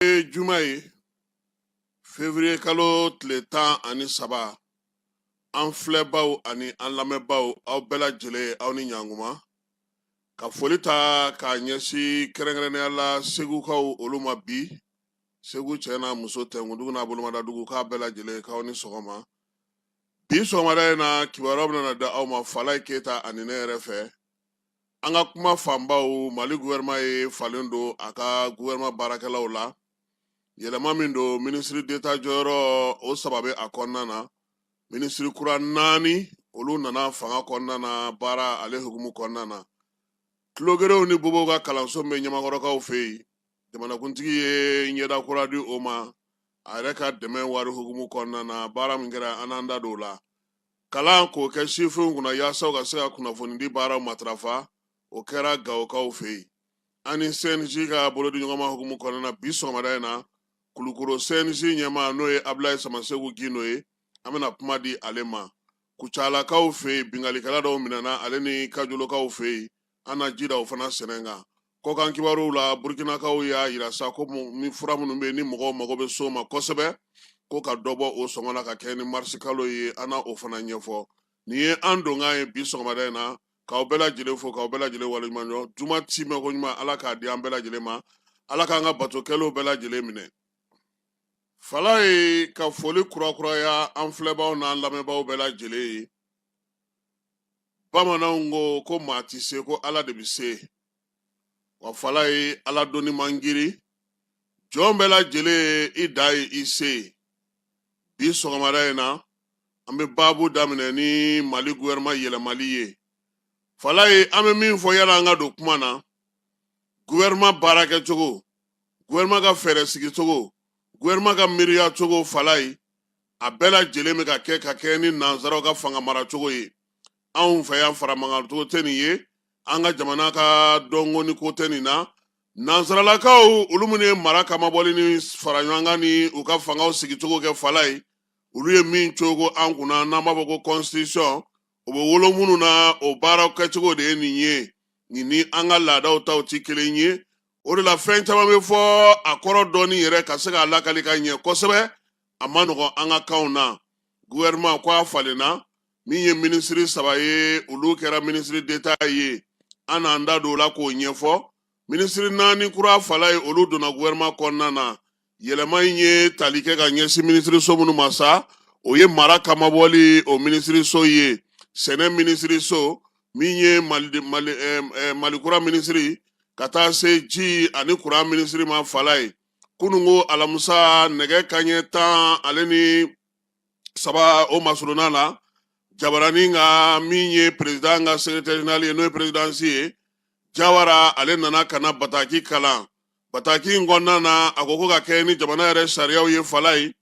Ye juma ye, février kalo tile 13. An filɛbaw ani an lamɛnbaw, aw bɛɛ lajɛlen, aw ni ɲankuma. Ka foli ta k'a ɲɛsin kɛrɛnkɛrɛnnenya la Segukaw olu ma bi, Segu cɛ n'a muso, Tɛnkundugu n'a bolomadadugu, k'a bɛɛ lajɛlen k'aw ni sɔgɔma. Bi sɔgɔmada in na, kibaruya bɛna da aw ma Falaye Keyita ani ne yɛrɛ fɛ. An ka kuma fanbaw, Mali gouvernement ye falen don a ka gouvernement baarakɛlaw la, yɛlɛma min don ministre d'État jɔyɔrɔ o saba bɛ a kɔnɔna na. Minisiri kura naani, olu nana fanga kɔnɔna na baara ale hukumu kɔnɔna na. Tulogerenw ni bobow ka kalanso min bɛ Ɲamakɔrɔkaw fɛ yen, jamanakuntigi ye ɲɛda kura di o ma a yɛrɛ ka dɛmɛ wari hukumu kɔnɔna na. Baara min kɛra, an n'an da don o la. Kalan k'o kɛ sifinw kunna yaasa u ka se ka kunnafonidi baaraw matarafa, o kɛra Gawokaw fɛ yen. An ni CNJ ka bolodiɲɔgɔnma hukumu kɔnɔna na, bi sɔgɔmada in na, Kulukoro CNJ ɲɛmaa, n'o ye Abulayi Samaseku Gindo ye, an bɛna kuma di ale ma. Kucalakaw fɛ yen, binkannikɛla dɔw minɛna ale ni Kajolokaw fɛ yen, an na ji da o fana sɛnɛ kan. Kɔkan kibaruw la, Burukinakaw y'a yira sa ko ni fura minnu bɛ yen ni mɔgɔw mago bɛ s'o ma kosɛbɛ, ko ka dɔ bɔ o sɔngɔ la ka kɛ ni marisi kalo ye, an na o fana ɲɛfɔ. Nin ye an donkan ye bi sɔgɔmada in na. K'aw bɛɛ lajɛlen fo, k'aw bɛɛ lajɛlen waleɲuman dɔn. Juma timɛ ko ɲuman, Ala k'a di an bɛɛ lajɛlen ma. Ala k'an ka bato kɛlenw bɛɛ lajɛlen minɛ. Falaye ka foli kurakuraya an filɛbaw n'an lamɛnbaw bɛɛ lajɛlen ye. Bamananw ko ko maa tɛ se, ko Ala de bɛ se. Wa Falaye, Ala doni man girin. Jɔn bɛɛ lajɛlen, i da ye i se. Bi sɔgɔmada in na, an bɛ baabu daminɛ ni Mali gouvernement yɛlɛmali ye. Falaye, an bɛ min fɔ yanni an ka don kuma na, gouvernement baarakɛcogo, gouvernement ka fɛɛrɛ sigicogo, gouvernement ka miiriya cogo, Falaye, a bɛɛ lajɛlen bɛ ka kɛ ka kɛ ni nansaraw ka fanga maracogo ye. Anw fɛ yan, faramankancogo tɛ nin ye, an ka jamana ka dɔnko ni ko tɛ nin na. Nansaralakaw, olu minnu ye mara kamabɔli ni fara ɲɔgɔn kan ni u ka fangaw sigicogo kɛ, Falaye, olu ye min cogo an kunna n'an b'a fɔ ko constitution, o bɛ wolo minnu na, o baara kɛcogo de ye nin ye. Nin ni an ka laadaw taw tɛ kelen ye. O de la, fɛn caman bɛ fɔ a kɔrɔ dɔɔni yɛrɛ ka se k'a lakali ka ɲɛ kosɛbɛ, a man nɔgɔn an ka kanw na. Gouvernement ko a falenna, min ye minisiri saba ye, olu kɛra ministre d'État ye, an n'an da don o la k'o ɲɛfɔ. Minisiri naani kura, Falaye, olu donna gouvernement kɔnɔna na. Yɛlɛma in ye tali kɛ ka ɲɛsin minisiriso minnu ma sa, o ye mara kamabɔli o minisiriso ye, sɛnɛ minisiriso, min ye Mali kura minisiri, ka taa se ji ani kuran minisiri ma. Falaye, kununko alamisa nɛgɛ kanɲɛ 13 o masurunna la, jabarani ka min ye président ka secrétaire général ye, n'o ye présidence ye, Jawara, ale nana ka na bataki kalan. Bataki in kɔnɔna na, a ko ko ka kɛ ni jamana yɛrɛ sariyaw ye, Falaye,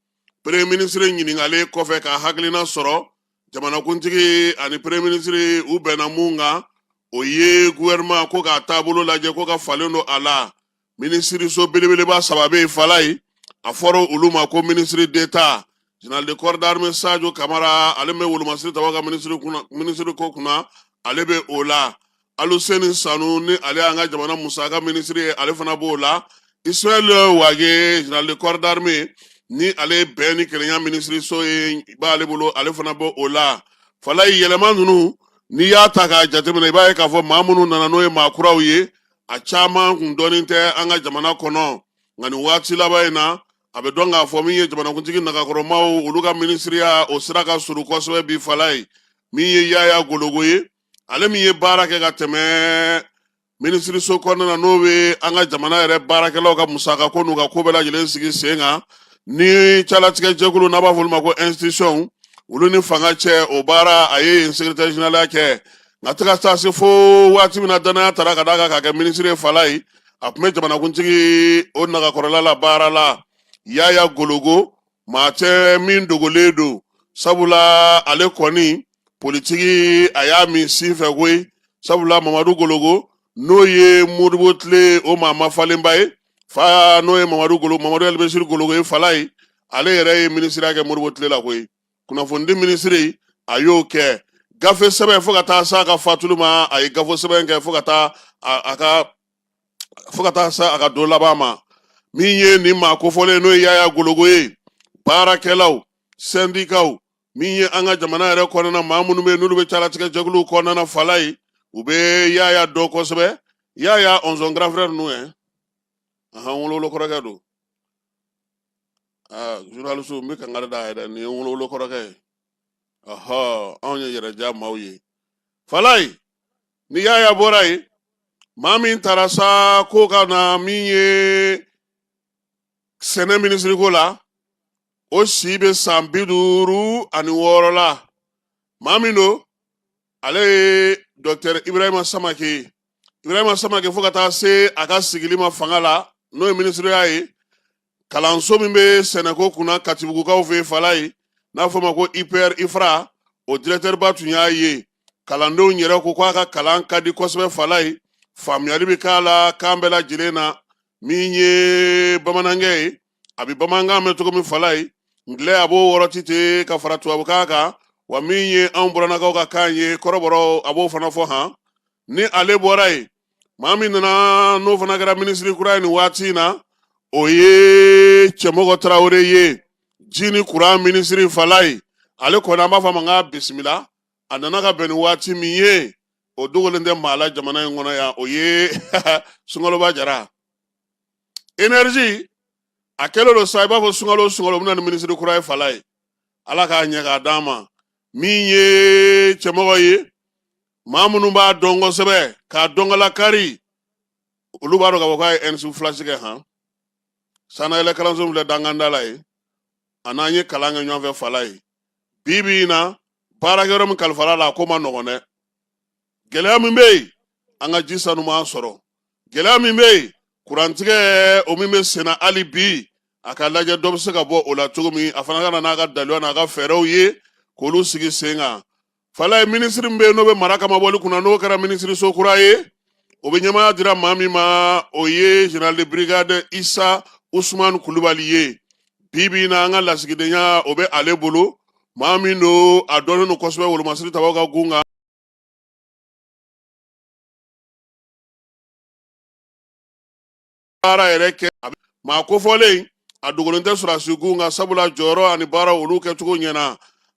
premier ministre ɲininkalen kɔfɛ ka hakilina sɔrɔ, jamanakuntigi ani premier ministre u bɛnna mun kan, o ye gouvernement ko k'a taabolo lajɛ, ko ka falen don a la. Minisiriso belebeleba saba bɛ yen, Falaye, a fɔra olu ma ko ministre d'État. Général de corps d'armée Sadio Kamara, ale bɛ wolomasiri tabaw ka minisiri ko kunna, ale bɛ o la. Aluseni Sanu, ni ale y'an ka jamana musaka minisiri ye, ale fana b'o la. Ismaël Wage, général de corps d'armée, ni ale ye bɛn ni kelenya minisiriso ye b'ale bolo, ale fana b'o o la. Falaye, yɛlɛma ninnu, n'i y'a ta k'a jateminɛ, i b'a ye k'a fɔ maa minnu nana, n'o ye maa kuraw ye, a caman kun dɔnnen tɛ an ka jamana kɔnɔ. Nka nin waati laban in na, a bɛ dɔn k'a fɔ min ye jamanakuntigi nagakɔrɔmaw, olu ka minisiriya, o sira ka surun kosɛbɛ bi. Falaye, min ye Yaya Gologo ye, ale min ye baara kɛ ka tɛmɛ minisiriso kɔnɔna na, n'o bɛ an ka jamana yɛrɛ baarakɛlaw ka musaka ko n'u ka ko bɛɛ lajɛlen sigi sen kan, ni calatigɛ jɛkulu n'a b'a fɔ olu ma ko institution, olu ni fanga cɛ, o baara, a ye yen secrétaire général kɛ. Nka tɛ ka taa se fo waati min na danaya tara ka d'a kan k'a kɛ minisiri ye, Falaye, a tun bɛ jamanakuntigi o nagakɔrɔla la baara la. Yaya Gologo, maa tɛ min dogolen don, sabula ale kɔni politiki a y'a min sin fɛ koyi, sabula Mamadu Gologo, n'o ye Modibo tile o maa mafalenba ye, fa n'o ye Mamadu Golo, Mamadu Elbesiri Gologo ye, Falaye, ale yɛrɛ ye minisiriya kɛ Modibo tile la koyi. Kunnafonidi minisiri, a y'o kɛ gafe sɛbɛn fo ka taa s'a ka fatuli ma. A ye gafe sɛbɛn kɛ fo ka taa a ka fo ka taa se a ka don laban ma. Min ye nin maa kofɔlen, n'o ye Yaya Gologo ye, baarakɛlaw, sɛndikaw, min ye an ka jamana yɛrɛ kɔnɔna maa minnu bɛ yen n'olu bɛ calatigɛ jɛkuluw kɔnɔna na, Falaye, u bɛ Yaya dɔn kosɛbɛ. Yaya ɔnzɔn grand frère ninnu ye, ahan, wolowolo kɔrɔkɛ don. Aa, journaliste, n bɛ kangari da yɛrɛ, nin ye n wolowolo kɔrɔkɛ ye. Ɔhɔ, anw ye yɛrɛja maaw ye, Falaye. Ni Yaya bɔra yen, maa min taara sa ko ka na min ye sɛnɛ minisiri ko la, o si bɛ san 56 la. Maa min don, ale ye Dɔktɛri Ibrahima Samake ye. Ibrahima Samake, fo ka taa se a ka sigili ma fanga la, n'o ye minisiriya ye, kalanso min bɛ sɛnɛko kunna Katibugukaw fɛ, Falaye, n'a fɔ ma ko IPR IFRA, o directeur ba tun y'a ye. Kalandenw yɛrɛ ko k'a ka kalan ka di kosɛbɛ, Falaye, faamuyali bɛ k'a la kan bɛɛ lajɛlen na. Min ye bamanankɛ ye, a bɛ bamanankan mɛn cogo min, Falaye, ngilɛ a b'o wɔrɔti ten ka fara tubabukan kan, wa min ye anw burannakaw ka kan ye, kɔrɔbɔrɔ, a b'o fana fɔ han. Ni ale bɔra yen, maa min nana, n'o fana kɛra minisiri kura ye nin waati in na, o ye Cɛmɔgɔ Tarawele ye, ji ni kuran minisiri, Falaye. Ale kɔni, an b'a fɔ a ma k'a bisimila. A nana ka bɛn ni waati min ye, o dogolen tɛ maa la jamana in kɔnɔ yan, o ye sunkaloba jara. Énergie, a kɛlen don sa i b'a fɔ sunkalo o sunkalo, bɛna ni minisiri kura ye, Falaye. Ala k'a ɲɛ k'a d'an ma. Min ye Cɛmɔgɔ ye, maa minnu b'a dɔn kosɛbɛ k'a dɔnkala kari, olu b'a dɔn k'a fɔ k'a ye ENSUP flash kɛ han. Sanayɛlɛ kalanso filɛ danganda la ye, a n'an ye kalan kɛ ɲɔgɔn fɛ, Falaye. Bi bi in na, baarakɛyɔrɔ min kalifara la, a ko ma nɔgɔn dɛ. Gɛlɛya min bɛ yen, an ka ji sanuman sɔrɔ. Gɛlɛya min bɛ yen, kurantigɛ, o min bɛ senna hali bi, a ka lajɛ dɔ bɛ se ka bɔ o la cogo min. A fana ka na n'a ka daluya n'a ka fɛɛrɛw ye k'olu sigi sen kan, Falaye. Minisiri min bɛ yen, n'o bɛ mara kamabɔli kunna, n'o kɛra minisiriso kura ye, o bɛ ɲɛmaaya dira maa min ma, o ye général de brigade Isa Usumani Kulubali ye. Bi bi in na, an ka lasigidenya, o bɛ ale bolo. Maa min don, a dɔnnen don kosɛbɛ wolomasiri tabaw ka gun kan. Baara yɛrɛ kɛ maa kofɔlen, a dogolen tɛ sɔrɔdasi gun kan, sabula jɔyɔrɔ ani baara olu kɛcogo ɲɛna.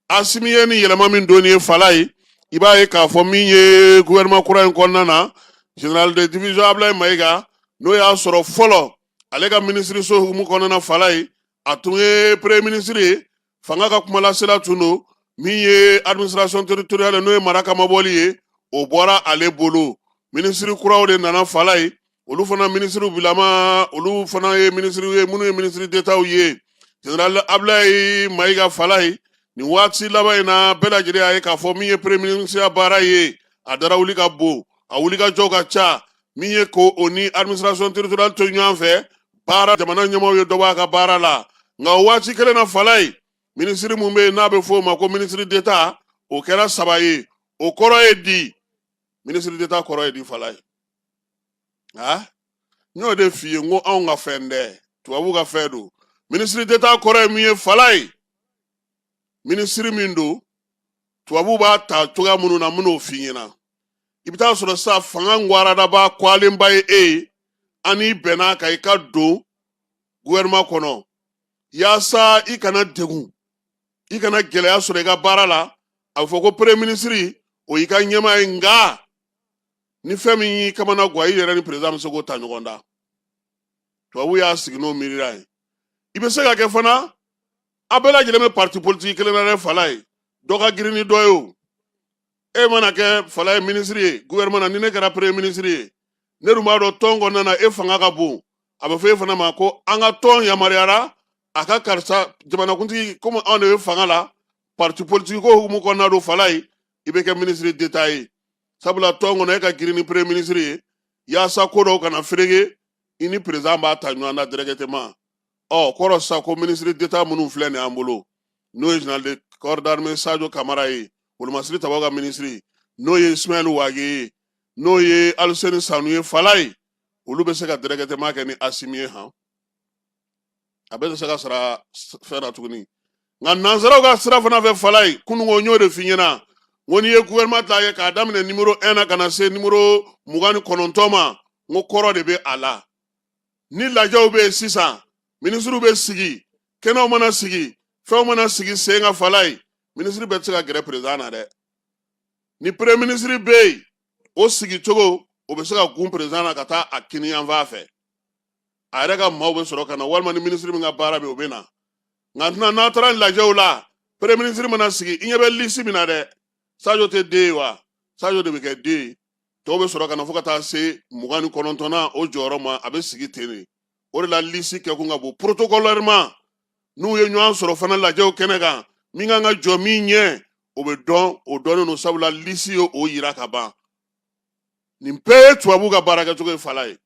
Asimi ye ni yɛlɛma min don ye, Falaye, i b'a ye k'a fɔ min ye gouvernement kura in kɔnɔna na, général de division Ablaye Mayiga, n'o y'a sɔrɔ fɔlɔ ale ka minisiriso hukumu kɔnɔna na, Falaye, a tun ye premier ministre ye, fanga ka kumalasela tun don. Min ye administration territoriale, n'o ye mara kamabɔli ye, o bɔra ale bolo. Minisiri kuraw de nana, Falaye. Olu fana minisiriw bilama, olu fana ye minisiriw ye minnu ye minisiri d'État ye. Général Ablaye Mayiga, Falaye, nin waati laban in na, bɛɛ lajɛlen y'a ye k'a fɔ min ye premier ministre baara ye, a dara wuli ka bon, a wuli ka jɔ ka ca. Min ye ko o ni administration territoriale to ɲɔgɔn fɛ baara, jamana ɲɛmaaw ye dɔ b'a ka baara la. Nka o waati kelen na, Falaye, minisiri mun bɛ yen n'a bɛ fɔ o ma ko minisiri d'État, o kɛra saba ye. O kɔrɔ ye di? Minisiri d'État kɔrɔ ye di, Falaye? A n y'o de f'i ye, n ko anw ka fɛn tɛ, tubabu ka fɛn don. Minisiri d'État kɔrɔ ye mun ye, Falaye? Minisiri min don, tubabu b'a ta cogoya minnu na, n bɛn'o f'i ɲɛna. I bɛ taa sɔrɔ sisan fanga ngwaradaba kwalenba ye e ye, an n'i bɛn'a kan i ka don gouvernement kɔnɔ yaasa i kana degun, i kana gɛlɛya sɔrɔ i ka baara la. A bɛ fɔ ko premier ministre, o y'i ka ɲɛmaa ye. Nka ni fɛn min y'i kamana gan, i yɛrɛ ni président bɛ se k'o ta ɲɔgɔn da. Tubabu y'a sigi n'o miiriya ye. I bɛ se ka kɛ fana, a bɛɛ lajɛlen bɛ parti politique kelen na dɛ, Falaye, dɔ ka girin ni dɔ ye. O e mana kɛ, Falaye, minisiri ye gouvernement na, ni ne kɛra premier ministre ye, ne dun b'a dɔn tɔn kɔnɔna na e fanga ka bon, a bɛ fɔ e fana ma ko an ka tɔn yamaruyara a ka karisa jamanakuntigi, komi anw de bɛ fanga la, parti politique ko hukumu kɔnɔna don, Falaye, i bɛ kɛ ministre d'État ye, sabula tɔn kɔnɔ e ka girin ni premier ministre ye. Yaasa ko dɔw kana fereke, i ni président b'a ta ɲɔgɔn na directement. Ɔ kɔrɔ sisan ko ministre d'État minnu filɛ nin y'an bolo, n'o ye général de corps d'armée Sadio Kamara ye, wolomasiri tabaw ka ministre, n'o ye Ismaël Wagué ye, n'o ye Aluseni Sanu ye, Falaye, olu bɛ se ka directement kɛ ni Asimi ye han. A bɛɛ tɛ se ka sara fɛn na tuguni. Nka nansaraw ka sira fana fɛ, Falaye, kununko n y'o de f'i ɲɛna, n ko n'i ye gouvernement ta ye k'a daminɛ numéro 1 na ka na se numéro 29 ma, n ko kɔrɔ de bɛ a la. Ni lajɛw bɛ yen sisan, minisiriw bɛ sigi, kɛnɛw mana sigi, fɛnw mana sigi sen kan Falaye, minisiri bɛɛ tɛ se ka gɛrɛ président na dɛ. Ni premier ministre bɛ yen, o sigi cogo o bɛ se ka gun président na ka taa a kini yanfan fɛ, a yɛrɛ ka maaw bɛ sɔrɔ ka na, walima ni minisiri min ka baara bɛ, o bɛ na. Nka tɛna n'a taara lajɛw la, premier ministre mana sigi, i ɲɛ bɛ lisi min na dɛ, Sajo tɛ den ye wa? Sajo de bɛ kɛ den ye. Tɔw bɛ sɔrɔ ka na fo ka taa se 29nan o jɔyɔrɔ ma, a bɛ sigi ten de. O de la lisi kɛkun ka bon. Protocolairement, n'u ye ɲɔgɔn sɔrɔ fana lajɛw kɛnɛ kan, min kan ka jɔ min ɲɛ, o bɛ dɔn, o dɔnnen don, sabula lisi ye o yira ka ban. Nin bɛɛ ye tubabuw ka baara kɛcogo ye Falaye.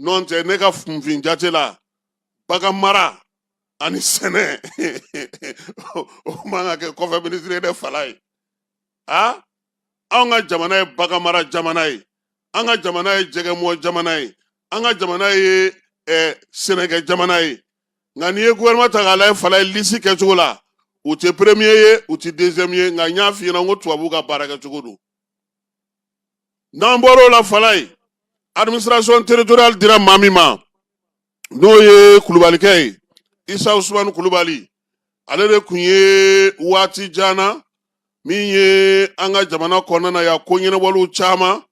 N'o tɛ, ne ka kunfin jate la, bagan mara ani sɛnɛ, o man ka kɛ kɔfɛ minisiri ye dɛ Falaye. A anw ka jamana ye bagan mara jamana ye, an ka jamana ye jɛgɛmɔ jamana ye, an ka jamana ye sɛnɛkɛ jamana ye. Nka n'i ye gouvernement ta k'a lajɛ Falaye, lisi kɛcogo la, u tɛ premier ye, u tɛ deuxième ye. Nka n y'a f'i ɲɛna n ko tubabuw ka baara kɛcogo don. N'an bɔra o la Falaye, administration territoriale dira maa min ma, n'o ye Kulubalikɛ ye, Isa Usumani Kulubali, ale de tun ye waati jan na min ye an ka jamana kɔnɔna na yan, ko ɲɛnabɔliw caman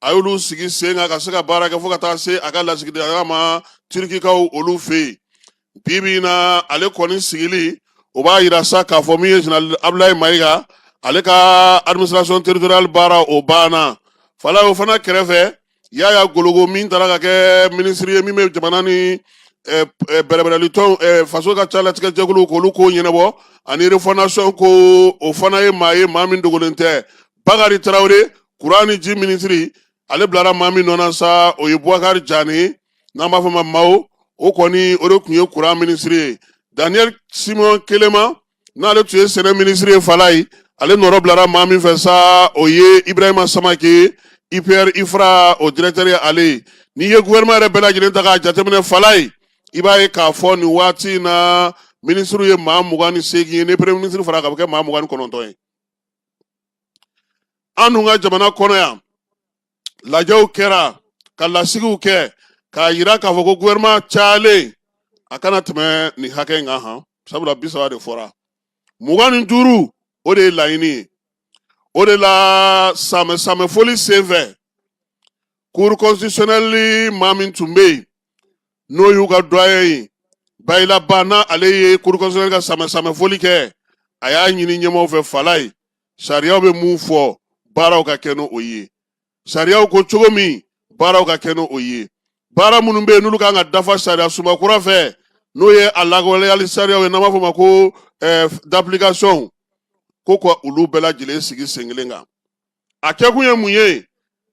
a y'olu sigi sen kan ka se ka baara kɛ fo ka taa se a ka lasigidenya ma Turikikaw olu fɛ yen. Bi bi in na, ale kɔni sigili, o b'a yira sa k'a fɔ min ye général Abulayi Mayiga, ale ka administration territoriale baara o banna Falaye. O fana kɛrɛfɛ, Yaya Gologo min taara ka kɛ minisiri ye min bɛ jamana ni bɛrɛbɛrɛli tɔn, faso ka ca latigɛ jɛkulu k'olu ko ɲɛnabɔ ani refondation ko, o fana ye maa ye, maa min dogolen tɛ. Bakari Tarawele, kuran ni ji minisiri, ale bilara maa min nɔ na sa, o ye Bubakari Jane, n'an b'a fɔ ma Mawo. O kɔni, o de tun ye kuran minisiri ye. Daniel Simon Kelema, n'ale tun ye sɛnɛ minisiri ye Falaye, ale nɔrɔ bilara maa min fɛ sa, o ye Ibrahima Samake, IPR IFRA o directeur ye ale ye. N'i ye gouvernement yɛrɛ bɛɛ lajɛlen ta k'a jateminɛ Falaye, i b'a ye k'a fɔ nin waati in na, minisiriw ye maa 28 ye. Ni premier ministre fara kan, a bɛ kɛ maa 29 ye. An dun ka jamana kɔnɔ yan, lajɛw kɛra ka lasigiw kɛ k'a yira k'a fɔ ko gouvernement cayalen, a kana tɛmɛ nin hakɛ in kan han, sabula 30 de fɔra, 25, o de ye laɲini ye. O de la samɛ samɛ foli senfɛ, cour constitutionnelle maa min tun bɛ yen, n'o y'u ka doyen ye, Bayila Ba, n'ale ye cour constitutionnelle ka samɛ samɛ foli kɛ, a y'a ɲini ɲɛmaaw fɛ Falaye, sariyaw bɛ mun fɔ, baaraw ka kɛ n'o ye. Sariyaw ko cogo min, baaraw ka kɛ n'o ye. Baara minnu bɛ yen, n'olu kan ka dafa sariya sunba kura fɛ, n'o ye a lawaleyali sariyaw ye, n'an b'a fɔ o ma ko d'application, ko ka olu bɛɛ lajɛlen sigi sen kelen kan. A kɛkun ye mun ye?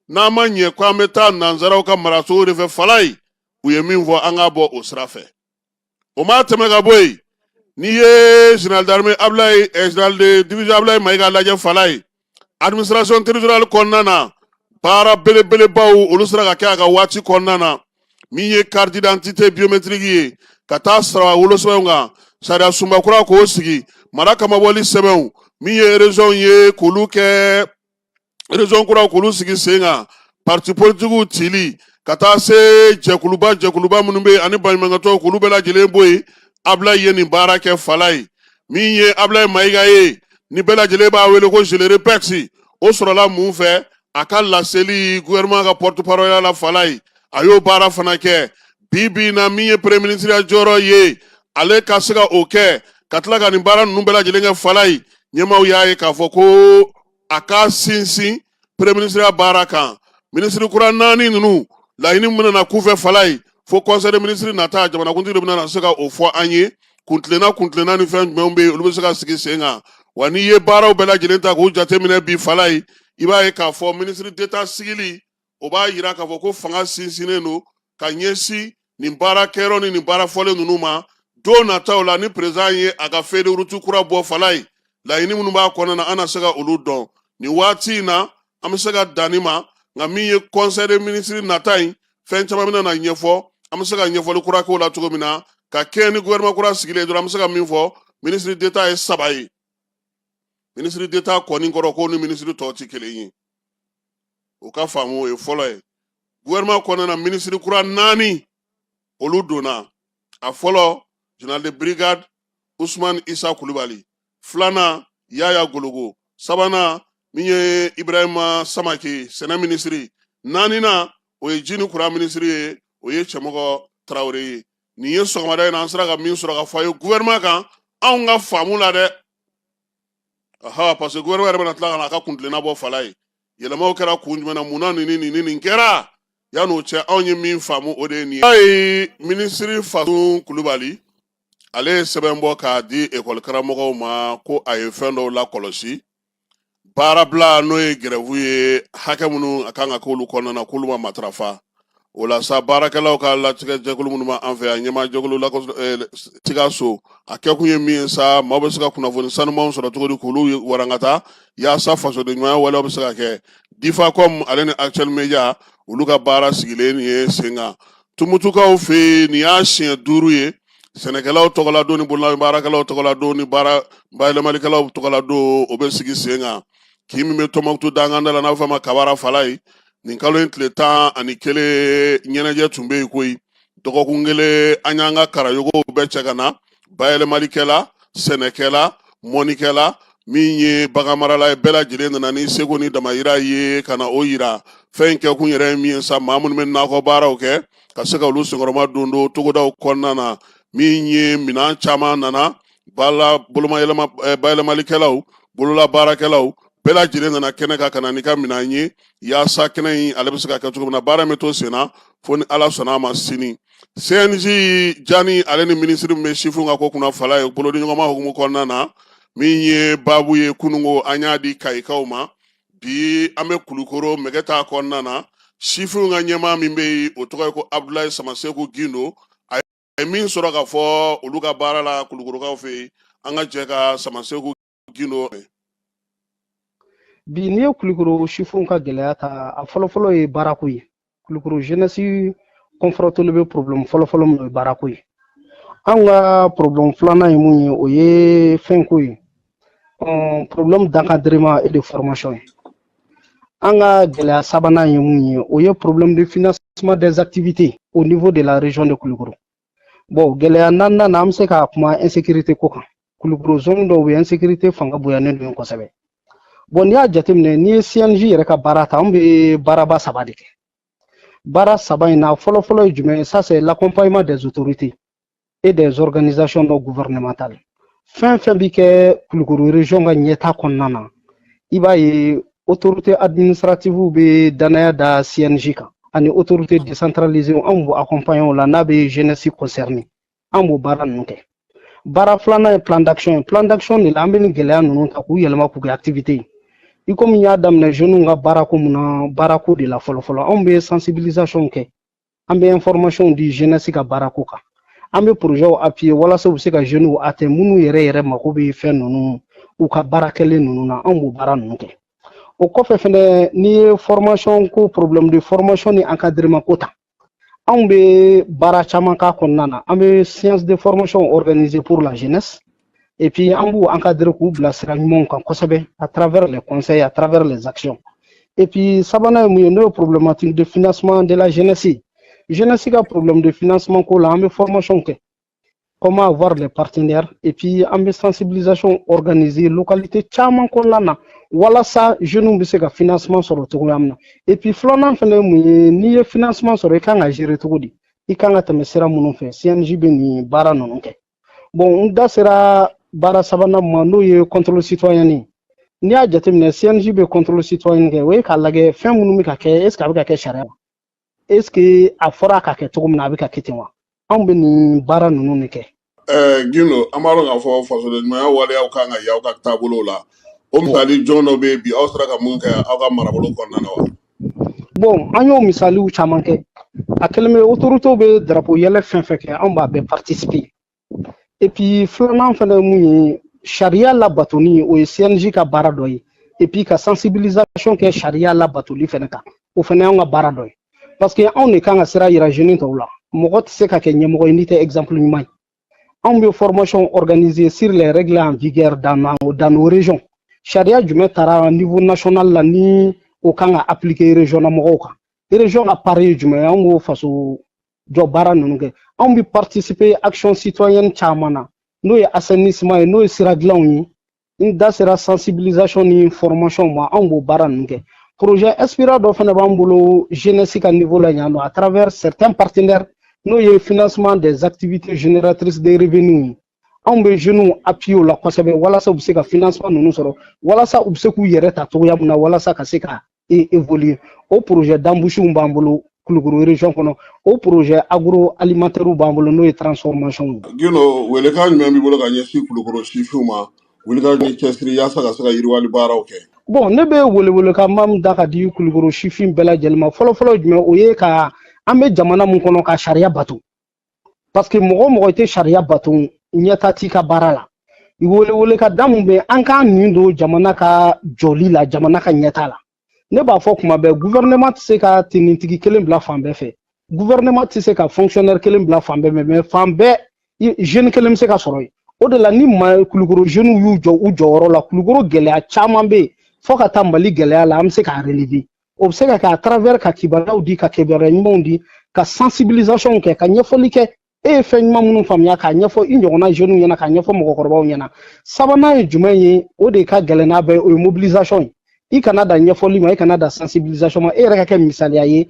N'an ma ɲɛ ko an bɛ taa nanzaraw ka maracogo de fɛ Falaye, u ye min fɔ, an k'a bɔ o sira fɛ. O ma tɛmɛ ka bɔ yen, n'i ye général d'armée Ablaye, général de division Ablaye Mayiga lajɛ Falaye, administration territoriale kɔnɔna na, baara belebelebaw olu sera ka kɛ a ka waati kɔnɔna na. Min ye carte d'identité biométrique ye, ka taa sara wolosɛbɛnw kan, sariya sunba kura k'o sigi, mara kamabɔli sɛbɛnw, min ye région ye, k'olu kɛ région kuraw, k'olu sigi sen kan, parti politikiw cili, ka taa se jɛkuluba jɛkuluba minnu bɛ yen ani baɲumankɛtɔnw, k'olu bɛɛ lajɛlen bɔ yen. Ablaye ye nin baara kɛ Falaye. Min ye Ablaye Mayiga ye, ni bɛɛ lajɛlen b'a wele ko je le répète, o sɔrɔla mun fɛ? A ka laseli gouvernement ka porte parole la Falaye, a y'o baara fana kɛ. Bi bi in na, min ye premier ministre ya jɔyɔrɔ ye, ale ka se ka o kɛ ka tila ka nin baara ninnu bɛɛ lajɛlen kɛ Falaye, ɲɛmaaw y'a ye k'a fɔ ko a ka sinsin premier ministre ya baara kan. Minisiri kura naani ninnu, laɲini min bɛna k'u fɛ Falaye, fo conseil des ministres nata, jamanakuntigi de bɛna se ka o fɔ an ye, kuntilenna kuntilenna ni fɛn jumɛnw bɛ yen, olu bɛ se ka sigi sen kan wa. N'i ye baaraw bɛɛ lajɛlen ta k'u jateminɛ bi Falaye, i b'a ye k'a fɔ ministre d'état sigili, o b'a yira k'a fɔ ko fanga sinsinnen don ka ɲɛsin nin baara kɛyɔrɔ ni nin baara fɔlen ninnu ma. Don nataw la, ni président ye a ka feuille de route kura bɔ Falaye, laɲini minnu b'a kɔnɔna na, an na se ka olu dɔn. Nin waati in na, an bɛ se ka danni ma, nka min ye conseil des ministres nata in, fɛn caman bɛna na ɲɛfɔ, an bɛ se ka ɲɛfɔli kura k'o la cogo min na ka kɛɲɛ ni gouvernement kura sigilen dɔrɔn. An bɛ se ka min fɔ, ministre d'état ye saba ye. Ministre d'état kɔni kɔrɔ k'o ni ministre tɔw tɛ kelen ye, o ka faamu, o ye fɔlɔ ye. Gouvernement kɔnɔna na, ministre kura naani Olu donna. A fɔlɔ, général de brigade Usman Isa Kulubali, filanan Yaya Gologo, sabanan min ye Ibrahima Samake, sɛnɛ minisiri, naaninan o ye ji ni kuran minisiri ye, o ye Cɛmɔgɔ Tarawele ye. Nin ye sɔgɔmada in na an sera ka min sɔrɔ ka fɔ a ye gouvernement kan, anw ka faamu la dɛ. Aha, parce que gouvernement yɛrɛ bɛna tila ka na a ka kuntilenna bɔ fala ye. Yɛlɛmaw kɛra kun jumɛn na? Mun na nin ni nin ni nin kɛra? Yan'o cɛ, anw ye min faamu, o de ye nin ye. Ayi, minisiri Fasun Kulubali, ale ye sɛbɛn bɔ k'a di ekɔli karamɔgɔw ma ko a ye fɛn dɔw lakɔlɔsi. Baarabila, n'o ye grève ye, hakɛ minnu a kan ka k'olu kɔnɔna na, k'olu ma matarafa. O la sa, baarakɛlaw ka latigɛ jɛkulu minnu b'an fɛ yan, ɲɛmaa jɛkulu Sikaso, a kɛkun ye min ye sa, maaw bɛ se ka kunnafoni sanumanw sɔrɔ cogo di k'olu warankata, yaasa fasoden ɲumanya waleyaw bɛ se ka kɛ. Difacom ale ni Actuel Media, olu ka baara sigilen nin ye sen kan Tumutukaw fɛ yen. Nin y'a siɲɛ 5 ye. Sɛnɛkɛlaw tɔgɔladon ni bolola baarakɛlaw tɔgɔladon ni baara bayɛlɛmalikɛlaw tɔgɔladon, o bɛ sigi sen kan kin min bɛ Tɔnbɔkutu danganda la, n'a bɛ f'a ma Kabara Falayi. Nin kalo in tile 11, ɲɛnajɛ tun bɛ yen koyi. Dɔgɔkun kelen, an y'an ka karayogow bɛɛ cɛ ka na, bayɛlɛmalikɛla, sɛnɛkɛla, mɔnikɛla, min ye baganmarala ye, bɛɛ lajɛlen nana ni seko ni damayira ye ka na o yira. Fɛn in kɛkun yɛrɛ ye min ye sa, maa minnu bɛ nakɔ baaraw kɛ, ka se ka olu senkɔrɔma don don togodaw kɔnɔna na. Min ye minɛn caman nana, bala bolomayɛlɛma, bayɛlɛmalikɛlaw, bolola baarakɛlaw, bɛɛ lajɛlen nana kɛnɛ kan ka na n'i ka minɛn ye, yaasa kɛnɛ in ale bɛ se ka kɛ cogo min na. Baara in bɛ to sen na fo ni Ala sɔnna a ma sini. CNJ Jani, ale ni minisiri min bɛ sifinw ka ko kunna, Fala ye, bolodiɲɔgɔnma hukumu kɔnɔna na, min ye baabu ye kunungo, an y'a di Kayikaw ma. Bi an bɛ Kulukoro Mɛgɛta kɔnɔna na. Sifinw ka ɲɛmaa min bɛ yen, o tɔgɔ ye ko Abudulayi Samaseku Gindo. A ye min sɔrɔ ka fɔ olu ka baara la Kulukorokaw fɛ yen, an ka jɛ ka Samaseku Gindo. Bi, n'i ye Kulukoro sifinw ka gɛlɛya ta, a fɔlɔfɔlɔ ye baarako ye. Kulukoro jeunesse confronté bɛ problème fɔlɔfɔlɔ min, o ye baarako ye. Anw ka problème filanan ye mun ye? O ye fɛnko ye, problème d'encadrement et de formation ye. An ka gɛlɛya sabanan ye mun ye? O ye problème de financement des activités au niveau de la région de Kulukoro. Bon, gɛlɛya naaninan na, an bɛ se ka kuma insécurité ko kan. Kulukoro zone dɔw bɛ, insécurité fanga bonyanen don yen kosɛbɛ. Bon, n'i y'a jateminɛ, n'i ye CNJ yɛrɛ ka baara ta, anw bɛ baaraba saba de kɛ. Baara saba in na, fɔlɔfɔlɔ ye jumɛn ye? Ça, c'est l'accompagnement des autorités et des organisations non gouvernementales. Fɛn fɛn bi kɛ Kulukoro région ka ɲɛta kɔnɔna na, i b'a ye autorité administrative bɛ danaya da CNJ kan ani autorité décentralisée. Anw b'o accompagner o la n'a bɛ jeunesse concerné, an b'o baara ninnu kɛ. Baara filanan ye plan d'action ye. Plan d'action de la, an bɛ nin gɛlɛya ninnu ta k'u yɛlɛma k'u kɛ activité ye. I komi n y'a daminɛ jeunes ka baarako mun na, baarako de la fɔlɔfɔlɔ, anw bɛ sensibilisation kɛ, an bɛ information di jeunesse ka baarako kan, an bɛ projet appuyer walasa u bɛ se ka jeunes atteindre minnu yɛrɛ yɛrɛ mako bɛ fɛn ninnu, u ka baara kɛlen ninnu na. Anw b'o baara ninnu kɛ. O kɔfɛ fɛnɛ, n'i ye formation ko, problème de formation ni encadrement ko ta, anw bɛ baara caman k'a kɔnɔna na. An bɛ séance de formation organiser pour la jeunesse et puis an b'u encadrer k'u bila sira ɲumanw kan kosɛbɛ, à travers les conseils, à travers les actions. Et puis sabanan ye mun ye? N'o ye problématique de financement de la jeunesse. Jeunesse ka problème de financement ko la, an bɛ formation kɛ, comment avoir les partenaires, et puis an bɛ sensibilisation organiser localité caman kɔnɔna na walasa jeunes bɛ se ka financement sɔrɔ cogoya min na. Et puis filanan fɛnɛ ye mun ye? N'i ye financement sɔrɔ, i kan ka gérer cogo di, i kan ka tɛmɛ sira minnu fɛ, CNJ bɛ nin baara ninnu kɛ. Bon, n da sera baara sabanan ma, n'o ye contrôle citoyen ye. N'i y'a jateminɛ, CNJ bɛ contrôle citoyen kɛ, o ye k'a lajɛ fɛn minnu bɛ ka kɛ, est ce que a bɛ ka kɛ sariya la, est ce que a fɔra a ka kɛ cogo min na, a bɛ ka kɛ ten wa? Anw bɛ nin baara ninnu de kɛ. Gindo, an b'a dɔn k'a fɔ fasoden ɲumanya waleyaw kan ka y'aw ka taabolow la. O misali jɔn dɔ bɛ yen bi, aw sera ka mun kɛ aw ka marabolo kɔnɔna na wa? Bon, an y'o misaliw caman kɛ. A kɛlen bɛ, autorités bɛ drapeau yɛlɛ fɛn fɛn kɛ, anw b'a bɛɛ participer. Et puis filanan fɛnɛ ye mun ye? Sariya labatoli, o ye CNJ ka baara dɔ ye. Et puis ka sensibilisation kɛ sariya labatoli fɛnɛ kan, o fɛnɛ y'anw ka baara dɔ ye, parce que anw de kan ka sira yira jeune tɔw la. Mɔgɔ tɛ se ka kɛ ɲɛmɔgɔ ye n'i tɛ exemple ɲuman ye. Anw bɛ formation organiser sur les règles en vigueur dans nos régions. Sariya jumɛn taara niveau national la ni o kan ka appliquer région na mɔgɔw kan, région ka part ye jumɛn ye? Anw b'o faso jɔ baara ninnu kɛ. Anw bɛ participer action citoyenne caman na, n'o ye assainissement ye, n'o ye sira dilanw ye. N da sera sensibilisation ni formation ma, anw b'o baara ninnu kɛ. Projet Inspira dɔ fana b'an bolo jeunesse ka niveau la yan nɔ, à travers certains partenaires, n'o ye financement des activités génératrices de revenus ye. Anw bɛ jeunes appuyer o la kosɛbɛ, walasa u bɛ se ka financement ninnu sɔrɔ, walasa u bɛ se k'u yɛrɛ ta cogoya min na, walasa ka se ka évoluer. O projet d'embauche b'an bolo Kulukoro région kɔnɔ, o projet agroalimentaire b'an bolo, n'o ye transformation ye. Gindo, welekan jumɛn b'i bolo ka ɲɛsin Kulukoro sifinw ma, wulika ni cɛsiri yaasa ka se ka yiriwali baaraw kɛ? Bon, ne bɛ welewelekan min da ka di Kulukoro sifin bɛɛ lajɛlen ma, fɔlɔfɔlɔ jumɛn, o ye ka an bɛ jamana mun kɔnɔ, ka sariya bato, parce que mɔgɔ o mɔgɔ tɛ sariya bato, ɲɛta t'i ka baara la. Welewelekan da mun bɛ, an k'an nin don jamana ka jɔli la, jamana ka ɲɛta la. Ne b'a fɔ kuma bɛɛ, gouvernement tɛ se ka tenitigi kelen bila fan bɛɛ fɛ, gouvernement tɛ se ka fonctionnaire kelen bila fan bɛɛ fɛ, mais fan bɛɛ jeune kelen bɛ se ka sɔrɔ yen. O de la, ni ma Kulukoro jeunes y'u jɔ u jɔyɔrɔ la, Kulukoro gɛlɛya caman bɛ yen, fo ka taa Mali gɛlɛya la, an bɛ se k'a relever. O bɛ se ka kɛ à travers ka kibaruyaw di, ka kibaruya ɲumanw di, ka sensibilisation kɛ, ka ɲɛfɔli kɛ. E ye fɛn ɲuman minnu faamuya, k'a ɲɛfɔ i ɲɔgɔnna jeunes ɲɛna, k'a ɲɛfɔ mɔgɔkɔrɔbaw ɲɛna. Sabanan ye jumɛn ye? O de ka gɛlɛn n'a bɛɛ ye, o ye mobilisation ye. I kana da ɲɛfɔli ma, i kana da sensibilisation ma, e yɛrɛ ka kɛ misaliya ye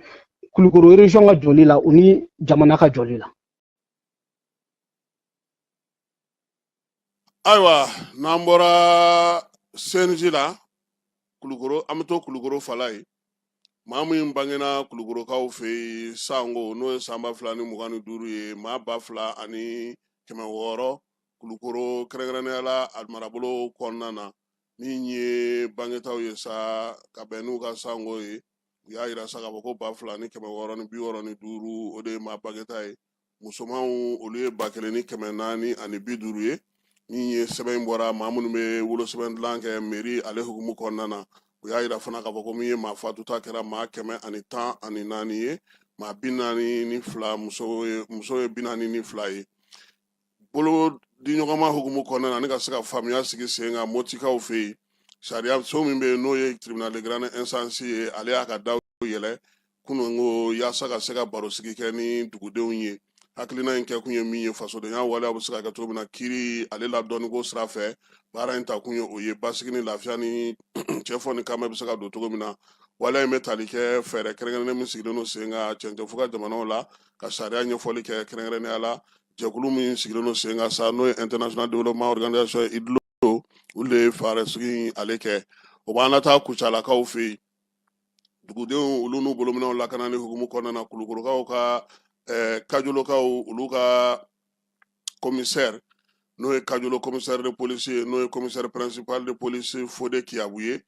Kulukoro région ka jɔli la, o ni jamana ka jɔli la. Ayiwa, n'an bɔra CNJ la Kulukoro, an bɛ to Kulukoro fala ye. Maa min bangena Kulukorokaw fɛ yen sango, n'o ye san 2025 ye, maa 2600 Kulukoro, kɛrɛnkɛrɛnnenya la a marabolo kɔnɔna na, min ye bangetaw ye sa ka bɛn n'u ka sango ye, u y'a yira sa k'a fɔ ko 2665, o de ye maa bangeta ye. Musomanw, olu ye 1450 ye. Min ye sɛbɛn in bɔra maa minnu bɛ wolosɛbɛn dilan kɛ mairie ale hukumu kɔnɔna na, u y'a yira fana k'a fɔ ko min ye maa fatuta kɛra maa 114 ye, maa 42, muso ye 42 ye. Bolo di ɲɔgɔnma hukumu kɔnɔna na, ani ka se ka faamuya sigi sen kan Motikaw fɛ yen, sariya so min bɛ yen, n'o ye tribunal de grande instance ye, ale y'a ka daw yɛlɛ kununko yaasa ka se ka barosigi kɛ ni dugudenw ye. Hakilina in kɛkun ye min ye, fasodenya waleya bɛ se ka kɛ cogo min na kiiri ale ladɔnniko sira fɛ. Baara in takun ye o ye, basigi ni lafiya ni cɛfɔ ni kanbɛn bɛ se ka don cogo min na. Waleya in bɛ tali kɛ fɛɛrɛ kɛrɛnkɛrɛnnen min sigilen don sen kan cɛncɛnfuga jamanaw la, ka sariya ɲɛfɔli kɛ, kɛrɛnkɛrɛnnenya la jɛkulu min sigilen don sen kan sa, n'o ye International Development Organisation ye, IDLO, olu de ye fɛɛrɛ sigi in ale kɛ. O b'an lataa Kucalakaw fɛ yen, dugudenw olu n'u bolominɛw lakanani hukumu kɔnɔna na, Kulukorokaw ka Kajolokaw olu ka commissaire, n'o ye Kajolo commissaire de police ye, n'o ye commissaire principal de police Fode Kiyabu ye,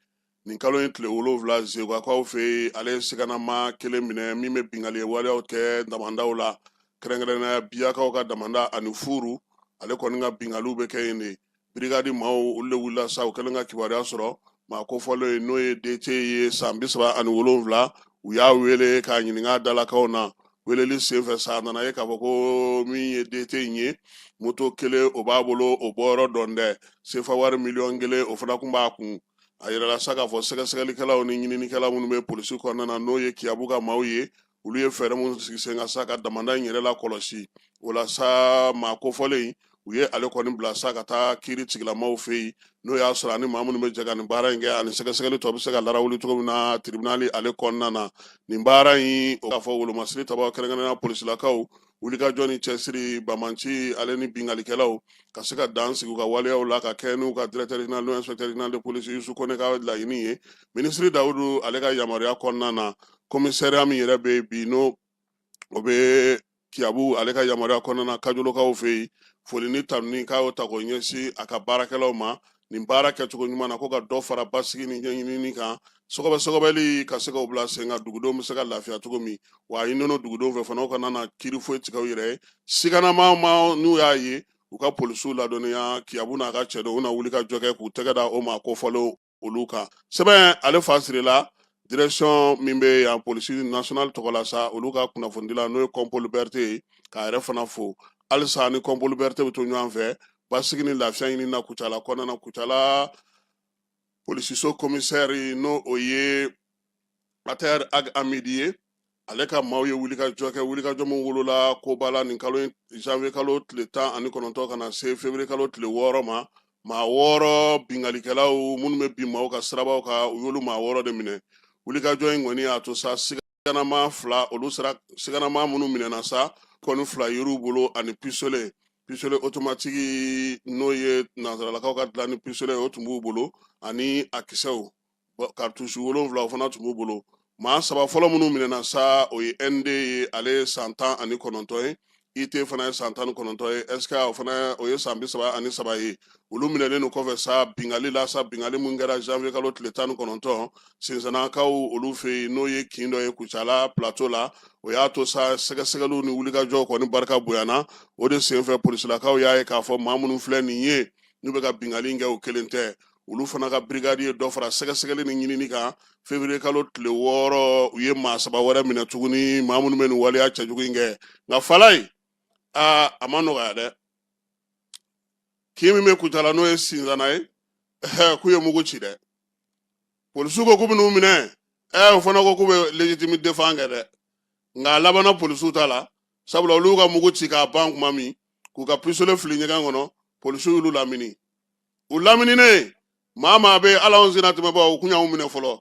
nin kalo in tile 7, Zegwakaw fɛ yen, ale ye siganama kelen minɛ min bɛ binkanni waleyaw kɛ damandaw la, kɛrɛnkɛrɛnnenya Biyakaw ka damanda ani Furu. Ale kɔni ka binkanniw bɛ kɛ yen de. Brigade maaw, olu de wulila sa, u kɛlen ka kibaruya sɔrɔ maa kofɔlen ye, n'o ye DT ye, san 37. U y'a wele k'a ɲininka dalakaw na. Weleli senfɛ sa, a nana ye k'a fɔ ko min ye DT in ye, moto kelen o b'a bolo, o bɔyɔrɔ dɔn dɛ, sefa wari miliyɔn 1 o fana kun b'a kun. A yirala sa k'a fɔ sɛgɛsɛgɛlikɛlaw ni ɲininikɛla minnu bɛ polisi kɔnɔna na, n'o ye Kiyabu ka maaw ye, olu ye fɛɛrɛ minnu sigi sen kan sa ka damanda in yɛrɛ lakɔlɔsi. O la sa, maa kofɔlen in, u ye ale kɔni bila sa ka taa kiiri tigilamaw fɛ yen, n'o y'a sɔrɔ ani maa minnu bɛ jɛ ka nin baara in kɛ, ani sɛgɛsɛgɛli tɔ bɛ se ka larawuli cogo min na tribunal ale kɔnɔna na. Nin baara in, o k'a fɔ wolomasiri tabaw, kɛrɛnkɛrɛnnenya polisilakaw, wulikajɔ ni cɛsiri, banbaanci ale ni binkannikɛlaw ka se ka dan sigi u ka waleyaw la, ka kɛ n'u ka directeur général, n'o inspecteur général de police Yusu Kone ka laɲini ye, minisiri Dawudu ale ka yamaruya kɔnɔna na. Commissariat min yɛrɛ bɛ bi, n'o o bɛ Kiyabu ale ka yamaruya kɔnɔna na Kajolokaw fɛ yen, foli ni tanuni k'a y'o ta k'o ɲɛsin a ka baarakɛlaw ma nin baara kɛcogo ɲuman na, ko ka dɔ fara basigi ni ɲɛɲinini kan, sɔgɔbɛ sɔgɔbɛli ka se k'o bila sen kan, dugudenw bɛ se ka lafiya cogo min. Wa a ɲininen dugudenw fɛ fana, u kana na kiiri foyi tigɛ u yɛrɛ ye. Siganama ma n'u y'a ye, u ka polisiw ladɔnniya. Kiyabu n'a ka cɛdenw na wuli ka jɔ kɛ k'u tɛgɛ da o maa kofɔlenw olu kan. Sɛbɛn ale fa sirila direction min bɛ yan polisi national tɔgɔ la sa, olu ka kunnafonidila, n'o ye Kɔnpoli Berete ye, k'a yɛrɛ fana fo halisa. Ni Kɔnpoli Berete bɛ to ɲɔgɔn fɛ basigi ni lafiya ɲini na Kucala kɔnɔna na, Kucala polisiso commissaire, n'o o ye Atayɛri Ag Amidi ye. Ale ka maaw ye wulikajɔ kɛ, wulikajɔ min wolola koba la nin kalo in, janvier kalo tile 19 ka na se février kalo tile 6 ma. Maa 6 binkalikɛlaw minnu bɛ bin maaw kan sirabaw kan, u y'olu maa 6 de minɛ. Wulikajɔ in kɔni y'a to sa siganama 2, olu sera siganama minnu minɛna sa kɔni, 2 yer'u bolo ani pistolet automatique, n'o ye nansaralakaw ka dilan ni pistolet, o tun b'u bolo, ani a kisɛw, cartouche 7, o fana tun b'u bolo. Maa 3 fɔlɔ minnu minɛna sa, o ye ND ye, ale ye san 19 ye, IT fana ye san 19 ye, SK, o fana o ye san 33 ye. Olu minɛlen don kɔfɛ sa bingali la sa, bingali mun kɛra janvier kalo tile 19 Sinsanakaw olu fɛ yen, n'o ye kin dɔ ye Kucala plateau la. O y'a to sa sɛgɛsɛgɛliw ni wulikajɔw kɔni barika bonyana. O de senfɛ, polisilakaw y'a ye k'a fɔ maa minnu filɛ nin ye, n'u bɛ ka bingali kɛ, o kelen tɛ. Olu fana ka brigade ye dɔ fara sɛgɛsɛgɛli ni ɲinini kan. Février kalo tile 6, u ye maa 3 wɛrɛ minɛ tuguni, maa minnu bɛ nin waleya cɛjugu in kɛ. Nka Falaye, aa, a ma nɔgɔya dɛ. Kin min bɛ Kucala, n'o ye Sinzana ye, k'u ye mugu ci dɛ. Polisiw ko k'u bɛn'u minɛ, o fana ko k'u bɛ légitime défense kɛ dɛ. Nka a labanna polisiw ta la, sabula olu ka mugu ci k'a ban tuma min, k'u ka pistolet fili ɲɛgɛn kɔnɔ, polisiw y'olu lamini. U lamininen, maa maa bɛ ala anw senna tɛmɛbaaw, u kun y'anw minɛ fɔlɔ.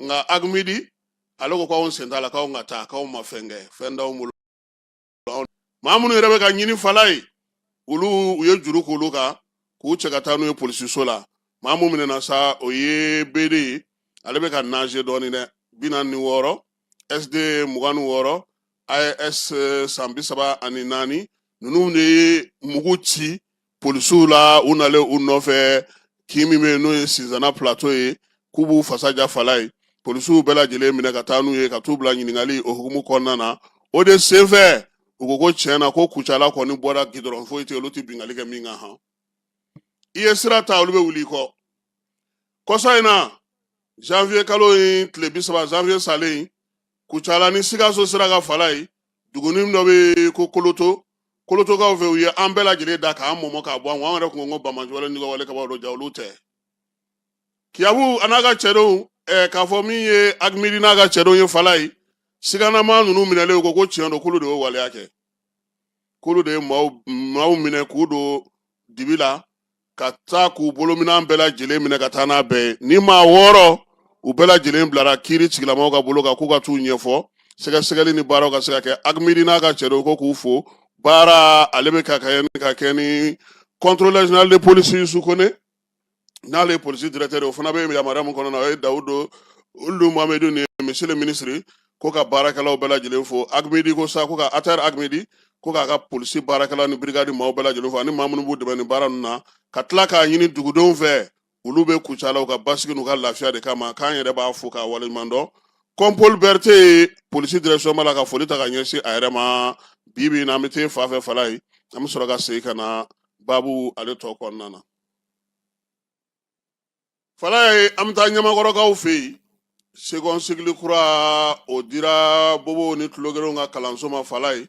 Nka Agmidi ale ko k'anw sen t'a la, k'anw ka taa, k'anw ma fɛn kɛ, fɛn t'anw bolo. Maa minnu yɛrɛ bɛ ka ɲini Falaye, olu u ye juru k'olu kan k'u cɛ ka taa n'u ye polisiso la. Maa mun minɛna sa, o ye BD ye, ale bɛ ka nager dɔɔnin dɛ, 46, SD 26, AS san 34. Ninnu de ye mugu ci polisiw la, u nalen u nɔfɛ kin min bɛ yen, n'o ye Sinzana plateau ye, k'u b'u fasa ja Falaye. Polisiw bɛɛ lajɛlen minɛ ka taa n'u ye ka t'u bila ɲininkali o hukumu kɔnɔna na. O de senfɛ, u ko ko tiɲɛ na, ko Kucala kɔni bɔra gidɔrɔn foyi tɛ, olu tɛ bingali kɛ min kan. Han, i ye sira ta, olu bɛ wuli i kɔ. Kɔsa in na, janvier kalo in tile 30, janvier salen, Kucala ni Sikaso sira kan Falaye, dugunin dɔ bɛ ko Koloto, Kolotokaw fɛ, u ye an bɛɛ lajɛlen da k'an mɔmɔ k'a bɔ an kun. An yɛrɛ kun ko banbaanci wale ni wale kabaw don, ja olu tɛ. Kiyabu a n'a ka cɛdenw, k'a fɔ min ye Agmidi n'a ka cɛdenw ye Falaye, siganama ninnu minɛlen, ko tiɲɛ don, k'olu de y'o waleya kɛ, k'olu de ye maaw minɛ k'u don dibi la ka taa k'u bolominɛn bɛɛ lajɛlen minɛ ka taa n'a bɛɛ ye. Ni maa 6, u bɛɛ lajɛlen bilara kiiri tigilamɔgɔw ka bolo kan k'u ka t'u ɲɛfɔ, sɛgɛsɛgɛli ni baaraw ka se ka kɛ. Agmidi n'a ka cɛdenw ko k'u fo baara ale bɛ ka kɛ ni contrôleur général de police Yusu Kone, n'ale ye polisi directeur ye, o fana bɛ yamaruya min kɔnɔ na, o ye Dawudu Ulu Mohamedu ni monsieur le ministre, ko ka baarakɛlaw bɛɛ lajɛlen fo. Agmidi ko sa ko ka ATR Agmidi ko k'a ka polisi baarakɛlaw ni brigade maaw bɛɛ lajɛlen fo, ani maa minnu b'u dɛmɛ nin baara ninnu na, ka tila k'a ɲini dugudenw fɛ, olu bɛ Kucala u ka basigi n'u ka lafiya de kama, k'an yɛrɛ b'a fo k'a waleɲuman dɔn. Kɔnpol Berete ye polisi direction b'a la ka foli ta ka ɲɛsin a yɛrɛ ma. Bi bi in na, an bɛ taa fa fɛ Falaye, an bɛ sɔrɔ ka segin ka na baabu ale tɔ kɔnɔna na. Falaye, an bɛ taa Ɲamakɔrɔkaw fɛ yen. Second cycle kura, o dira bobow ni tulogerenw ka kalanso ma Falaye.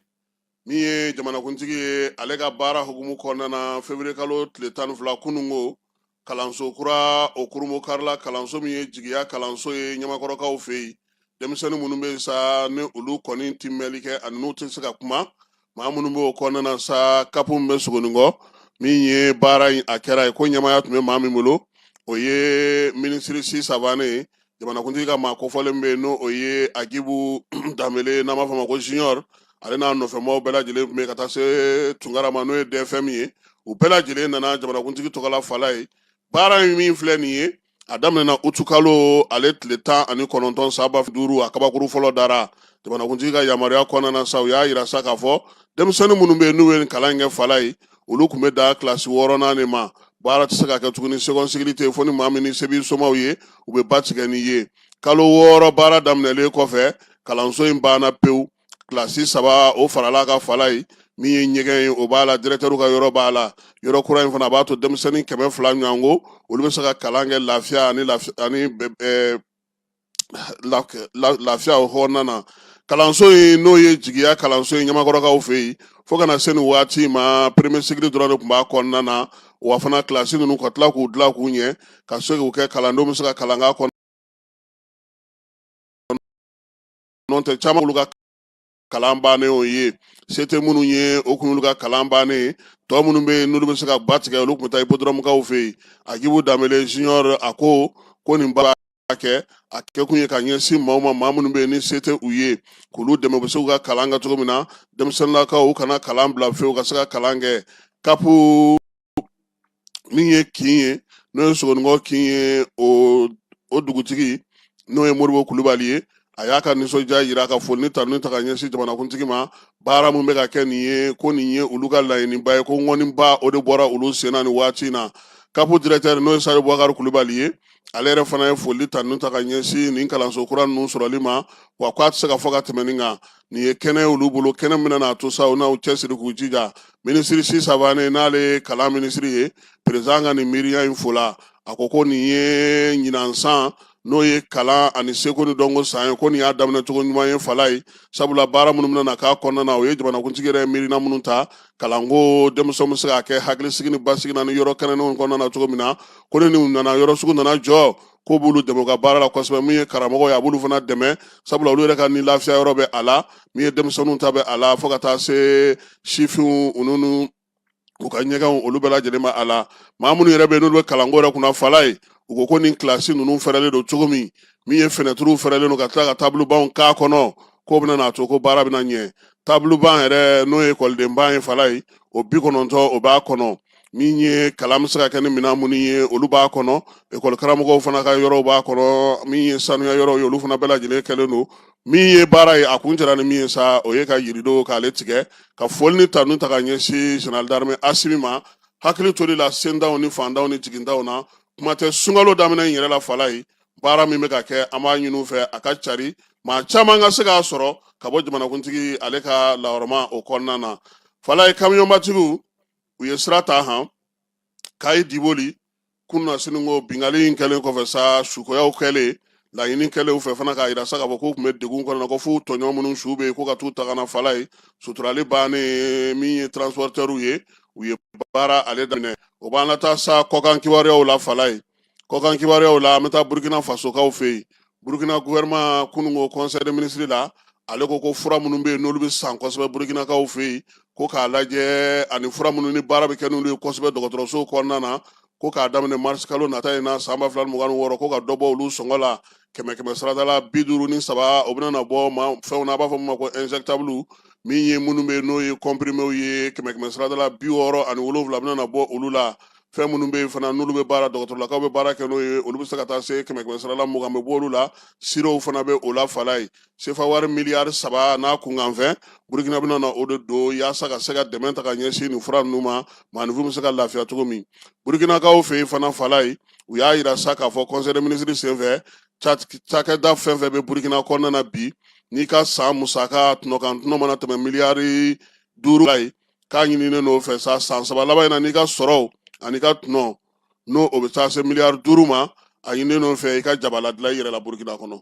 Min ye jamanakuntigi ye, ale ka baara hukumu kɔnɔna na, février kalo tile 12, kununko, kalanso kura o kurunbon karila, kalanso min ye jigiya kalanso ye Ɲamakɔrɔkaw fɛ yen. Denmisɛnnin minnu bɛ yen sa, ni olu kɔni ti mɛnli kɛ ani n'u tɛ se ka kuma, maa minnu b'o kɔnɔna na sa, kapu min bɛ Sogonikɔ, min ye baara in a kɛra ye, ko ɲɛmaaya tun bɛ maa min bolo, o ye minisiri Si Savane ye. Jamanakuntigi ka maa kofɔlen bɛ yen, n'o o ye Agibu Danbele, n'an b'a fɔ a ma ko Junior, ale n'a nɔfɛmaaw bɛɛ lajɛlen tun bɛ ka taa se Tunkara ma, n'o ye DFM ye. U bɛɛ lajɛlen nana jamanakuntigi tɔgɔ la Falaye. Baara in min filɛ nin ye, a daminɛna utukalo ale tile 19 san 2005. A kabakuru fɔlɔ dara jamanakuntigi ka yamaruya kɔnɔna na sa. U y'a yira sa k'a fɔ denmisɛnnin minnu bɛ yen, n'u ye nin kalan in kɛ Falaye, olu tun bɛ da kilasi 6nan de ma. Baara tɛ se ka kɛ tuguni, second cycle tɛ yen, fo ni maa min ni se b'i somaw ye, u bɛ ba tigɛ n'i ye. Kalo 6 baara daminɛlen kɔfɛ, kalanso in banna pewu. Kilasi 3, o farala ka Falaye. Min ye ɲɛgɛn ye, o b'a la, directeur ka yɔrɔ b'a la. Yɔrɔ kura in fana, a b'a to denmisɛnnin 200 ɲɔgɔnko, olu bɛ se ka kalan kɛ lafiya ani lafiya o kɔnɔna na. Kalanso in, n'o ye jigiya kalanso in Ɲamakɔrɔkaw fɛ yen, fo ka na se nin waati ma, premier cycle dɔrɔn de tun b'a kɔnɔna na. Wa fana kilasi ninnu ka tila k'u dilan k'u ɲɛ, ka se k'u kɛ kalandenw bɛ se ka kalan k'a kɔnɔ. N'o tɛ, caman olu ka kalan bannen o ye, se tɛ minnu ye, o kun y'olu ka kalan bannen ye. Tɔ minnu bɛ yen n'olu bɛ se ka ba tigɛ, olu tun bɛ taa hippodrome-kaw fɛ yen. Agibu Danbele Junior, a ko ko nin baara kɛ, a kɛkun ye ka ɲɛsin maaw ma, maa minnu bɛ yen ni se tɛ u ye, k'olu dɛmɛ u bɛ se k'u ka kalan kɛ cogo min na. Denmisɛnninlakaw, u kana kalan bila fewu, ka se ka kalan kɛ. Kapu min ye kin ye, n'o ye Sogonikɔ kin ye, o dugutigi, n'o ye Moribo Kulubali ye, a y'a ka nisɔndiya yira ka foli ni tanuni ta ka ɲɛsin jamanakuntigi ma. Baara min bɛ ka kɛ nin ye, ko nin ye olu ka laɲiniba ye, ko ŋɔniba o de bɔra olu sen na nin waati in na. Kapu directeur, n'o ye Sari Bubakari Kulubali ye, ale yɛrɛ fana ye foli tanuni ta ka ɲɛsin nin kalanso kura ninnu sɔrɔli ma, wa k'a tɛ se ka fɔ ka tɛmɛ nin kan. Nin ye kɛnɛ ye olu bolo, kɛnɛ min bɛna to sa u n'u cɛsiri k'u jija. Minisiri Si Savane, n'ale ye kalan minisiri ye, président ka nin miiriya in fola. A ko ko nin ye ɲinan san, n'o ye kalan ani seko ni dɔnko san ye, ko nin y'a daminɛ cogo ɲuman ye fala ye, sabula baara minnu bɛna k'a kɔnɔna na, o ye jamanakuntigi yɛrɛ miirina minnu ta kalanko, denmisɛnw bɛ se k'a kɛ hakilisigi ni basigi na ni yɔrɔ kɛnɛnenw kɔnɔna na cogo min na, ko ni nin nana yɔrɔ sugu nana jɔ, ko b'olu dɛmɛ u ka baara la kosɛbɛ. Min ye karamɔgɔ ye, a b'olu fana dɛmɛ, sabula olu yɛrɛ ka ni lafiya yɔrɔ bɛ a la. Min ye denmisɛnninw ta bɛ a la, fo ka taa se sifinw ninnu, u ka ɲɛgɛnw, olu bɛɛ lajɛlen bɛ a la. Maa minnu yɛrɛ bɛ yen n'olu bɛ kalanko yɛrɛ kunna fala ye, u ko ko nin kilasi ninnu fɛrɛlen don cogo min, min ye fenɛtiriw fɛrɛlen don ka tila ka tabulubanw k'a kɔnɔ, k'o bɛna n'a to ko baara bɛna ɲɛ. Tabuluban yɛrɛ, n'o ye ekɔlidenban ye fala ye, o 90 o b'a kɔnɔ. Min ye kalan bɛ se ka kɛ ni minɛn minnu ye, olu b'a kɔnɔ. Ekɔli karamɔgɔw fana ka yɔrɔw b'a kɔnɔ. Min ye sanuya yɔrɔw ye, olu fana bɛɛ lajɛlen kɛlen don. Min ye baara ye, a kun cɛra ni min ye sa, o ye ka yirido k'ale tigɛ, ka foli ni tanu ta ka ɲɛsin général d'armée Asimi ma, hakili toli la sentanw ni fantanw ni jigintanw na. Kuma tɛ sunkalo daminɛ in yɛrɛ la fala ye, baara min bɛ ka kɛ, an b'a ɲini u fɛ a ka cari, maa caman ka se k'a sɔrɔ ka bɔ jamanakuntigi ale ka lahɔrɔma o kɔnɔna na fala ye. Kamiyɔnbatigiw, u ye sira ta han Kayi Diboli kunna siniko. Binkanni in kɛlen kɔfɛ sa, sukoyaw kɛlen, laɲini kɛlen u fɛ fana k'a yira sa k'a fɔ k'u tun bɛ degun kɔnɔna na, ko f'u tɔɲɔgɔn minnu su bɛ yen, ko ka t'u ta ka na fala ye. Suturali bannen, min ye transportɛriw ye, u ye baara ale daminɛ. O b'an lataa sa kɔkan kibaruyaw la fala ye. Kɔkan kibaruyaw la, an bɛ taa Burukina Fasokaw fɛ yen. Burukina gouvernement, kununko conseil des ministres la, ale ko ko fura minnu bɛ yen n'olu bɛ san kosɛbɛ Burukinakaw fɛ yen, ko k'a lajɛ, ani fura minnu ni baara bɛ kɛ n'olu ye kosɛbɛ dɔgɔtɔrɔsow kɔnɔna na, ko k'a daminɛ marisi kalo nata in na san 2026, ko ka dɔ bɔ olu sɔngɔ la kɛmɛ kɛmɛ sarada la 53. O bɛna na bɔ ma fɛnw na, a b'a fɔ min ma ko injectable, min ye minnu bɛ yen n'o ye compriméw ye, kɛmɛ kɛmɛ sarada la 67 bɛna na bɔ olu la. Fɛn minnu bɛ yen fana n'olu bɛ baara, dɔgɔtɔrɔlakaw bɛ baara kɛ n'o ye, olu bɛ se ka taa se kɛmɛ kɛmɛ sarada la 20 bɛ bɔ olu la. Sirow fana bɛ o la fala ye. Sefa wari miliyari 3 n'a kunkanfɛn, Burukina bɛna na o de don yaasa ka se ka dɛmɛ ta ka ɲɛsin nin fura ninnu ma, maaninfin bɛ se ka lafiya cogo min. Burukinakaw fɛ yen fana fala ye, u y'a yira sa k'a fɔ conseil des ministres senfɛ, cakɛda fɛn fɛn bɛ Burukina kɔnɔna na bi, n'i ka san musaka tɔnɔkan tɔnɔ mana tɛmɛ miliyari 5 la ye, k'a ɲininen n'o fɛ sa, san 3 laban in na, n'i ka sɔrɔw ani ka tɔnɔ n'o o bɛ taa se miliyari 5 ma, a ɲininen n'o fɛ i ka jabala dilan i yɛrɛ la Burukina kɔnɔ.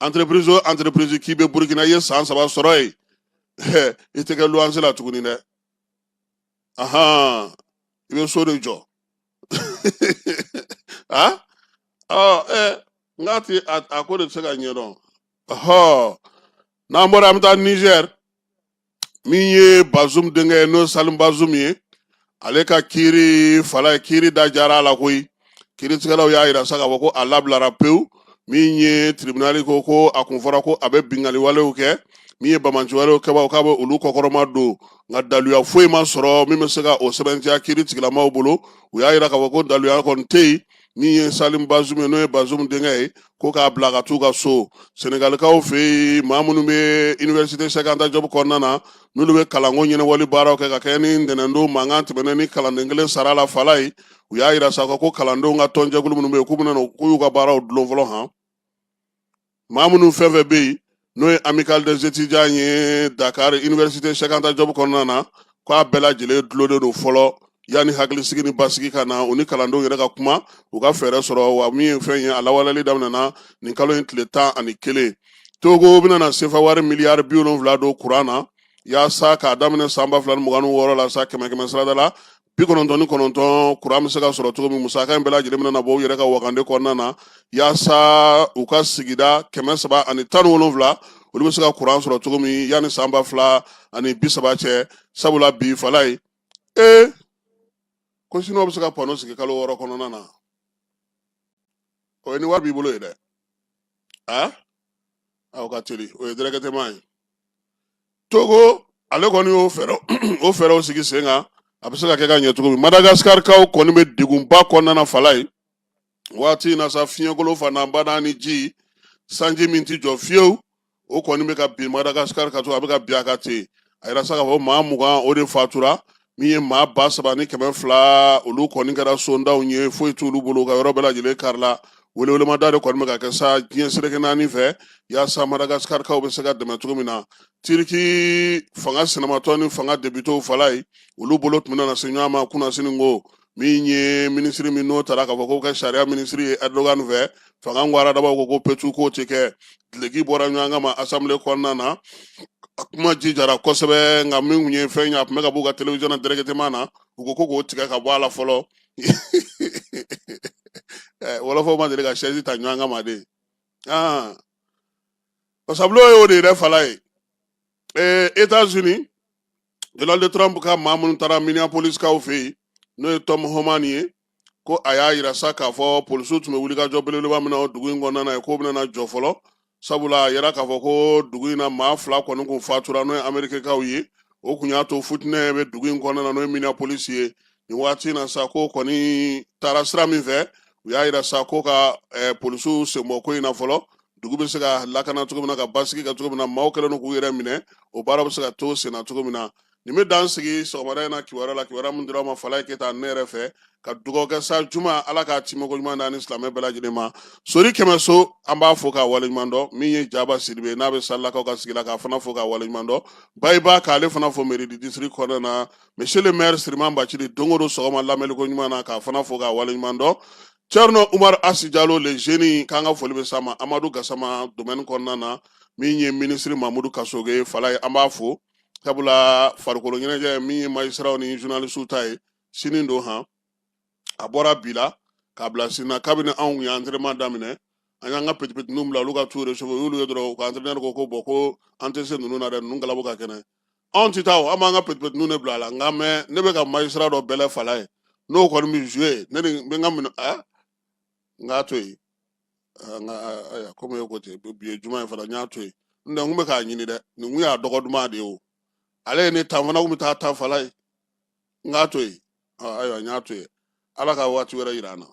Entreprise o entreprise k'i bɛ Burukina, i ye san 3 sɔrɔ yen, i tɛ kɛ luwanse la tuguni dɛ. Ahan, i bɛ so de jɔ. A ɔ ɛ n k'a ti a ko de tɛ se ka ɲɛdɔn. Ɔhɔ, n'an bɔra, an bɛ taa Nizɛri. Min ye Bazum denkɛ ye, n'o ye Salim Bazum ye, ale ka kiiri fala ye, kiiri da jara a la koyi. Kiiritigɛlaw y'a yira sa k'a fɔ ko a labilara pewu. Min ye tribunal ko ko a kun fɔra ko a bɛ binkanni walew kɛ, min ye banbaanci walew kɛbaaw, k'a bɛ olu kɔkɔrɔma don, nka daluya foyi ma sɔrɔ min bɛ se ka o sɛbɛntiya kiiri tigilamaw bolo. U y'a yira k'a fɔ ko daluya kɔni tɛ yen min ye Salim Bazum ye, n'o ye Bazum denkɛ ye, ko k'a bila ka t'u ka so. Senegalikaw fɛ yen, maa minnu bɛ université Cheikh Anta Diop kɔnɔna na, n'olu bɛ kalanko ɲɛnabɔli baaraw kɛ, ka kɛ ni ntɛnɛndon mankan tɛmɛnen ni kalanden kelen sara la fala ye, u y'a yira sa ko kalandenw ka tɔnjɛkulu minnu bɛ yen, k'u bɛna k'u y'u ka baaraw dulon fɔlɔ han. Maa minnu fɛn fɛn bɛ yen n'o ye amicale des étudiants ye Dakar université Cheikh Anta Diop kɔnɔna na, k'a bɛɛ lajɛlen dulonnen don fɔlɔ yanni hakilisigi ni basigi ka na, u ni kalandenw yɛrɛ ka kuma, u ka fɛɛrɛ sɔrɔ. Wa min ye fɛn ye, a lawaleyali daminɛna nin kalo in tile 11. Togo bɛna na sefa wari miliyari 70 don kuran na yaasa k'a daminɛ san 2026 la sa, kɛmɛ kɛmɛ sarada la 99 kuran bɛ se ka sɔrɔ cogo min, musaka in bɛɛ lajɛlen bɛna bɔ u yɛrɛ ka wagande kɔnɔna na, yaasa u ka sigida 317 olu bɛ se ka kuran sɔrɔ cogo min yanni san 2030 cɛ. Sabula bi Falaye, ee, ko siniwaw bɛ se ka pano sigi kalo 6 kɔnɔna na. O ye ni wari b'i bolo ye dɛ. A aw ka teli, o ye directement ye. Togo, ale kɔni y'o fɛɛrɛ o fɛɛrɛw sigi sen kan, a bɛ se ka kɛ ka ɲɛ cogo min. Madagascar-kaw kɔni bɛ degunba kɔnɔna na Falaye waati in na sa. Fiɲɛkolo fanaba ni ji sanji min ti jɔ fiyewu, o kɔni bɛ ka bin Madagascar ka to a bɛ ka bin a ka ten. A yira sa k'a fɔ maa 20 o de fatura, min ye maa 3200, olu kɔni kɛra sondanw ye, foyi t'olu bolo, ka yɔrɔ bɛɛ lajɛlen karila. Welewelemada de kɔni bɛ ka kɛ sa diɲɛ seleke naani fɛ, yaasa Madagascar-kaw bɛ se ka dɛmɛ cogo min na. Tiriki fanga sinamatɔn ni fanga depitew Falaye, olu bolo tun bɛna se ɲɔgɔn ma kunnasini ko min ye minisiri min n'o taara k'a fɔ k'o kɛ sariya minisiri ye Erdogan fɛ. Fanga ŋwaradabaw ko ko petu k'o tɛ kɛ. Dileki bɔra ɲɔgɔn kama assemblée kɔnɔna na, a kuma jijara kosɛbɛ, nka min kun ye fɛn ye, a tun bɛ ka b'u ka télévision na directement na, u ko ko k'o tigɛ ka bɔ a la fɔlɔ. Wɔlɔfɔw ma deli ka chaise ta ɲɔgɔn kama de. Ah, wasabulon y'o de yɛrɛ Falaye. États-Unis, Donald Trump ka maa minnu taara Minneapolis kaw fɛ yen, n'o ye Tom Homan ye, ko a y'a yira sa k'a fɔ polisiw tun bɛ wulikajɔ belebeleba min na o dugu in kɔnɔna na ye, k'o bɛna na jɔ fɔlɔ, sabula a yira k'a fɔ ko dugu in na maa 2 kɔni kun fatura, n'o ye Amerikikaw ye. O kun y'a to futinɛ bɛ dugu in kɔnɔna na, n'o ye Minneapolis ye nin waati in na sa. Ko kɔni taara sira min fɛ, u y'a yira sa ko ka polisiw senbɔ ko in na fɔlɔ, dugu bɛ se ka lakana cogo min na, ka basigi kɛ cogo min na, maaw kɛlen don k'u yɛrɛ minɛ, o baara bɛ se ka to sen na cogo min na. Nin bɛ dan sigi sɔgɔmada in na kibaruya la, kibaruya min dira aw ma Falaye Keyita ne yɛrɛ fɛ. Ka dugawu kɛ sa juma, Ala k'a timɛko ɲuman d'an ni silamɛ bɛɛ lajɛlen ma. Sori Kɛmɛso, an b'a fo k'a waleɲuman dɔn. Min ye Jaba Sidibe n'a bɛ Salilakaw ka sigi la, k'a fana fo k'a waleɲuman dɔn. Bayiba, k'ale fana fo mairie du district kɔnɔna na. Monsieur le maire Siriman Bacili, don o don sɔgɔma lamɛnliko ɲuman na, k'a fana fo k'a waleɲuman dɔn. Thierno Umar Asi Jalo le jeune, k'an ka foli bɛ s'a ma. Amadu Gasama domaine kɔnɔna na, min ye minisiri Mamudu Kasoge Falaye, an b'a fo, sabula farikolo ɲɛnajɛ min ye magistraw ni journalistew ta ye, sini don han, a bɔra bi la k'a bila sini na. Kabini anw ye entraînement daminɛ, an y'an ka petit petitninw bila olu ka t'u réchauffer, u y'olu ye dɔrɔn, u ka entraîneur ko ko bon, ko an tɛ se ninnu na dɛ, ninnu galabu ka kɛnɛ, anw tɛ taa o, an b'an ka petit petitninw de bila a la. Nka mais ne bɛ ka magistrat dɔ bɛlɛ Falaye, n'o kɔni bɛ jouer, ne ni n bɛ n ka minɛ a n k'a to yen. Nka ayiwa, komi e ko ten, bi ye juma ye fana, n y'a to yen. N tɛ n kun bɛ k'a ɲini dɛ, nin kun y'a dɔgɔ duman de ye o. Ale ye ne tan fana kun bɛ taa tan Falaye, n k'a to yen. Ayiwa, n y'a to yen. Ala ka waati wɛrɛ yira an na.